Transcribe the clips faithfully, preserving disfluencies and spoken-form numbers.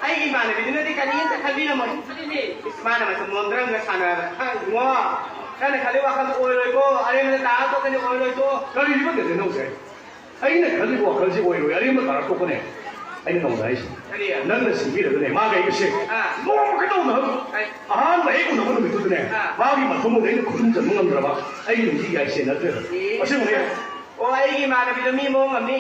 ꯑꯩꯒꯤ ꯏꯃꯥꯟꯅꯕꯤꯗꯨꯅꯗꯤ ꯀꯔꯤꯝꯇ ꯈꯟꯕꯤꯔꯝꯃꯣꯏ꯫ ꯑꯗꯨꯅꯦ꯫ ꯏꯁ, ꯃꯥꯅ ꯃꯇꯝ ꯃꯣꯟꯗ꯭ꯔꯪꯒ ꯁꯥꯟꯅꯔꯒ, "ꯍꯥ, ꯏꯕꯨꯡꯉꯣ, ꯅꯪꯅ ꯈꯜꯂꯤ ꯋꯥꯈꯜꯗꯣ ꯑꯣꯏꯔꯣꯏꯀꯣ, ꯑꯔꯦꯝꯕꯗ ꯇꯥꯔ ꯇꯣꯛꯀꯅꯤ, ꯑꯣꯏꯔꯣꯏꯀꯣ"꯫ ꯀꯔꯤꯅꯣ ꯅꯦꯅꯦ ꯅꯪꯁꯦ? ꯑꯩꯅ ꯈꯜꯂꯤꯕ ꯋꯥꯈꯜꯁꯦ ꯑꯣꯏꯔꯣꯏ, ꯑꯔꯦꯝꯕ ꯇꯥꯔ ꯇꯣꯛꯀꯅꯤ꯫ ꯑꯩꯅ ꯅꯉꯣꯟꯗ ꯍꯥꯏꯁꯦ, ꯀꯔꯤ? ꯅꯪꯅ ꯁꯤꯟꯕꯤꯔꯒꯅꯦ, ꯃꯥꯒ ꯑꯩꯒꯁꯦ ꯑꯥ꯫ ꯅꯣꯡꯃ ꯀꯩꯗꯧꯅ ꯍꯪꯉꯨ꯫ ꯑꯩ ꯑꯍꯥꯟꯕ ꯍꯦꯛ ꯎꯅꯕ ꯅꯨꯃꯤꯠꯇꯨꯗꯅꯦ, ꯑꯥ꯫ ꯃꯥꯒꯤ ꯃꯊꯃꯣꯏꯗ ꯑꯩꯅ ꯈꯨꯗꯨꯝ ꯆꯟꯕ ꯉꯝꯗ꯭ꯔꯕ, ꯑꯩꯒꯤ ꯃꯤꯠꯁꯤ ꯌꯥꯏ ꯁꯦꯟꯅꯗ꯭ꯔꯦꯕ꯫ ꯑꯦ꯫ ꯑꯁꯦꯡꯕꯅꯦ꯫ ꯑꯣ, ꯑꯩꯒꯤ ꯏꯃꯥꯟꯅꯕꯤꯗꯣ ꯃꯤ ꯃꯑꯣꯡ ꯑꯃꯅꯤ꯫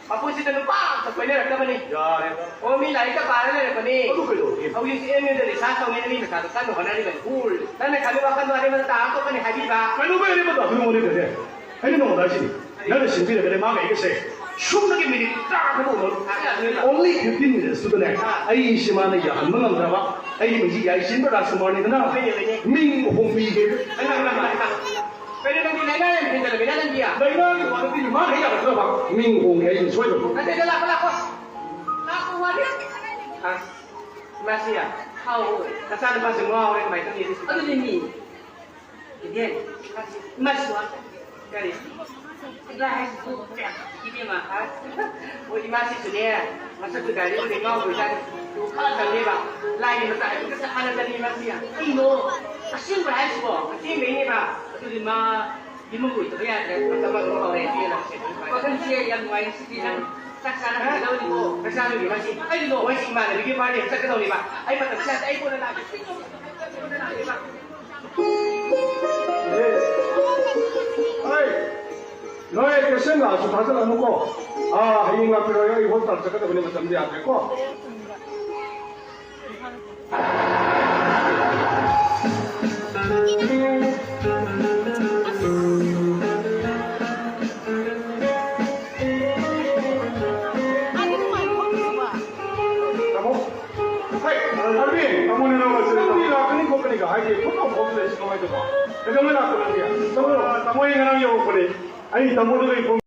ꯃꯄꯨꯟꯁꯤꯗ ꯅꯨꯄꯥ ꯑꯝꯇ ꯀꯣꯏꯅꯔꯛꯇꯕꯅꯤ꯫ ꯌꯥꯔꯦ꯫ ꯑꯣ, ꯃꯤ ꯂꯥꯏꯔꯤꯛꯀ ꯄꯥꯔ ꯂꯩꯔꯛꯄꯅꯤ꯫ ꯑꯗꯨ ꯀꯩꯗꯧꯔꯒꯦ? ꯍꯧꯖꯤꯛꯁꯤ ꯑꯦꯝ ꯌꯨꯗ ꯔꯤꯁꯥꯔꯁ ꯇꯧꯅꯤꯅ ꯃꯤ ꯃꯆꯥꯗꯣ ꯀꯟꯅ ꯍꯣꯠꯅꯔꯤꯕꯅꯤ꯫ ꯍꯣꯏ꯫ ꯅꯪꯅ ꯈꯜꯂꯤ ꯋꯥꯈꯜꯗꯣ ꯑꯔꯦꯝꯕꯗ ꯇꯥꯔ ꯇꯣꯛꯀꯅꯤ ꯍꯥꯏꯕꯤꯕ꯫ ꯀꯩꯗꯧꯕꯩ ꯑꯔꯦꯝꯕꯗ ꯑꯗꯨꯝ ꯍꯣꯠꯅꯗꯣꯏꯅꯣ? ꯑꯩꯅ ꯅꯉꯣꯟꯗ ꯍꯥꯏꯁꯤꯅꯤ꯫ ꯅꯪꯅ ꯁꯤꯟꯕꯤꯔꯒꯅꯦ ꯃꯥꯒ ꯑꯩꯒꯁꯦ ꯁꯨꯞꯅꯒꯤ ꯃꯤꯅꯤꯠ ꯇꯔꯥ ꯈꯛꯇ ꯎꯅꯔꯨ꯫ Only fifteen minutes ꯇꯨꯗꯅꯦ, ꯑꯩꯁꯦ ꯃꯥꯅ ꯌꯥꯍꯟꯕ ꯉꯝꯗ꯭ꯔꯕ, ꯑꯩꯒꯤ ꯃꯤꯡꯁꯤ ꯌꯥꯏꯁꯤꯟꯕ ꯔꯥꯖꯀꯨꯃꯥꯔꯅꯤꯗꯅ ꯃꯤꯡ ꯍꯣꯡꯕꯤꯒꯦ꯫ ꯀꯩꯅꯣ ꯅꯪꯗꯤ ꯂꯥꯏꯅꯥ ꯌꯥꯝ ꯍꯦꯟꯖꯜꯂꯝꯃꯤꯅ ꯅꯪꯗꯤ? ꯂꯥꯏꯅꯥꯒꯤ ꯋꯥ ꯅꯠꯇꯦ, ꯃꯥꯅ ꯍꯦꯛ ꯌꯥꯔꯛꯇ꯭ꯔꯕ ꯃꯤꯡ ꯍꯣꯡꯒꯦ ꯍꯥꯏꯁꯤꯅꯤ ꯁꯣꯏꯗꯅ꯫ ꯅꯠꯇꯦꯗ, ꯂꯥꯛꯄ, ꯂꯥꯛꯄ꯫ ꯂꯥꯛꯄ ꯋꯥꯅꯤ꯫ ꯑꯁ, ꯃꯥꯁꯤ ꯍꯥꯎ, ꯅꯆꯥꯅꯨꯄꯥꯁꯤ ꯉꯥꯎꯔꯦ, ꯀꯃꯥꯏꯅ ꯇꯧꯅꯤ? ꯑꯗꯨꯅꯤ ꯃꯤ꯫ ꯏꯕꯦꯟ, ꯏꯃꯥꯁꯤ ꯋꯥ-, ꯀꯔꯤ? ꯏꯃꯥ ꯍꯥꯏꯁꯤꯕꯨ ꯀꯌꯥꯝ ꯐꯖꯒꯦ ꯏꯕꯦꯝꯃ? ꯑꯁ, ꯑꯣ, ꯏꯃꯥꯁꯤꯁꯨꯅꯦ, ꯃꯁꯛꯇꯨ ꯒꯥꯔꯤ ꯑꯣꯏꯅ ꯉꯥꯎꯗꯣꯏꯖꯥꯠꯅꯤ꯫ ꯇꯨ ꯈꯔ ꯆꯪꯉꯦꯕ, ꯂꯥꯏꯒꯤ ꯃꯆꯥ ꯍꯥꯏꯕꯒ ꯆꯞ ꯃꯥꯟꯅꯗꯕꯅꯤ ꯏꯃꯥꯁꯤ꯫ ꯀꯩꯅꯣ? ꯑꯁꯦꯡꯕ ꯍꯥꯏꯁꯤꯕꯣ? ꯑꯁꯦꯡꯕꯩꯅꯦꯕ꯫ ꯑꯗꯨꯗꯤ ꯃꯥ ꯌꯨꯝ ꯑꯃ ꯑꯣꯏꯗꯕ ꯌꯥꯗ꯭ꯔꯦ꯫ ꯃꯇꯝ ꯑꯗꯨꯝ ꯐꯥꯎꯔꯦ, ꯏꯆꯦꯅ꯫ ꯋꯥꯈꯜꯁꯦ ꯌꯥꯝ ꯅꯨꯡꯉꯥꯏ ꯉꯁꯤꯗꯤ ꯅꯪ ꯆꯥꯛ ꯆꯥꯅ ꯍꯟꯒꯗꯕꯅꯤꯀꯣ꯫ ꯆꯥꯛ ꯆꯥꯅꯕꯤ ꯏꯃꯥꯁꯤ꯫ ꯀꯩꯒꯤꯅꯣ? ꯃꯣꯏꯁꯤ ꯏꯃꯥꯟꯅꯕꯤꯒꯤ ꯕꯥꯔꯗꯦ ꯑꯃ ꯆꯠꯀꯗꯧꯅꯦꯕ꯫ ꯑꯩ ꯃꯇꯝ ꯆꯥꯗꯦ, ꯑꯩ ꯀꯣꯟꯅ ꯂꯥꯛꯀꯦ꯫ ꯄꯦꯁꯦꯟ ꯂꯥꯛꯑꯁꯨ ꯊꯥꯖꯤꯜꯂꯛꯑꯅꯨꯀꯣ꯫ ꯑꯥ, ꯍꯌꯦꯡ ꯂꯥꯛꯄꯤꯔꯣ, ꯑꯩ ꯍꯣꯁꯄꯤꯇꯥꯜ ꯆꯠꯀꯗꯕꯅꯤ, ꯃꯇꯝꯗꯤ ꯌꯥꯗ꯭ꯔꯦꯀꯣ꯫ ꯇꯥꯃꯣ꯫ ꯍꯩ, ꯑꯔꯕꯤꯟ, ꯇꯥꯃꯣ ꯅꯅꯥꯎ ꯑꯁꯤ ꯅꯪꯗꯤ ꯂꯥꯛꯀꯅꯤ ꯈꯣꯠꯀꯅꯤꯒ ꯍꯥꯏꯗꯦ, ꯐꯠ ꯂꯥꯎ ꯐꯥꯎ ꯂꯩꯁꯤ ꯀꯃꯥꯏꯅ ꯇꯧꯕ? ꯀꯩꯗꯧꯉꯩ ꯂꯥꯛꯄ ꯅꯪꯗꯤ? ꯇꯥꯃꯣ, ꯇꯥꯃꯣ ꯑꯩ ꯉꯔꯥꯡ ꯌꯧꯔꯛꯄꯅꯦ꯫ ꯑꯩ ꯇꯥꯃꯣꯗ ꯂꯩ ꯐꯣꯟ